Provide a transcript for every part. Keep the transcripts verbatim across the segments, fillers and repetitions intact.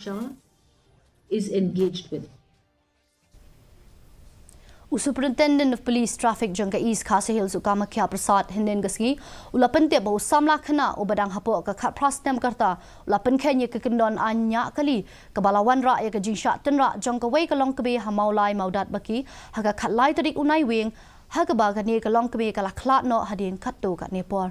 Shah is engaged with. U Superintendent of Police Traffic jong ka East Khasi Hills, u Kamakhya Prasad, hynnin ka sngi u la pyntip ba u samla khynnah uba dang hapoh ka khatphra snem ka rta u la pynkheiñ ïa ka kyndon aiñ ñiah kali kaba la wanrah ïa ka jingshah tynrah jong kawei ka longkmie ha Mawlai Mawdatbaki ha ka khatlai tarik u Naiwieng, ha kaba kane ka longkmie ka la khlad noh hadien katto katne por.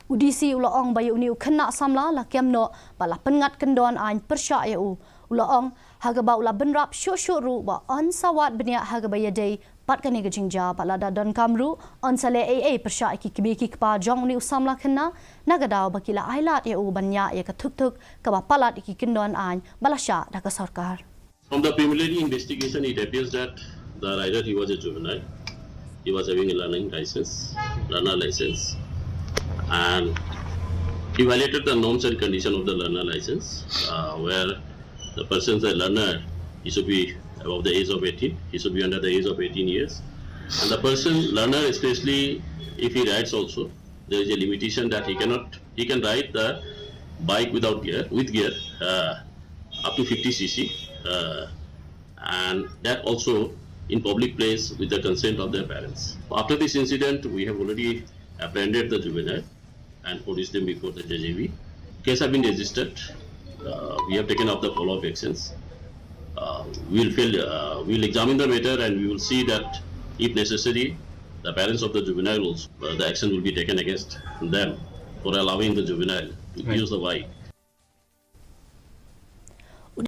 U D C u la ong ba ïa une u khynnah samla la kem noh bad la pynngat kyndon aiñ pyrshah ïa u. U la ong ha kaba u la bynrap shuh shuh ruh ba yn sa wad bniah ha kaba ïadei bad kane ka jingjia bad lada donkam ruh yn sa leh ei ei pyrshah ïa ki kmie ki kpa jong une u samla khynnah, na ka daw ba ki la ailad ïa u ban ñiah ïa ka thuk thuk kaba palat ïa ki kyndon aiñ ba la shah da ka sorkar. From the preliminary investigation, it appears that the rider, he was a juvenile. He was having a learning license, learner license, and he violated the norms and condition of the learner license, uh, where the person, the learner, he should be above the age of eighteen. He should be under the age of eighteen years. And the person, learner, especially if he rides also, there is a limitation that he cannot, he can ride the bike without gear, with gear, uh, up to fifty C C, uh, and that also in public place with the consent of their parents. After this incident, we have already apprehended the juvenile and produced them before the J J B. Case have been registered. Uh, we have taken up the follow-up actions. Uh, we'll fail, uh, we'll examine the matter and we will see that if necessary, the parents of the juvenile also, uh, the action will be taken against them for allowing the juvenile to Right. use the bike.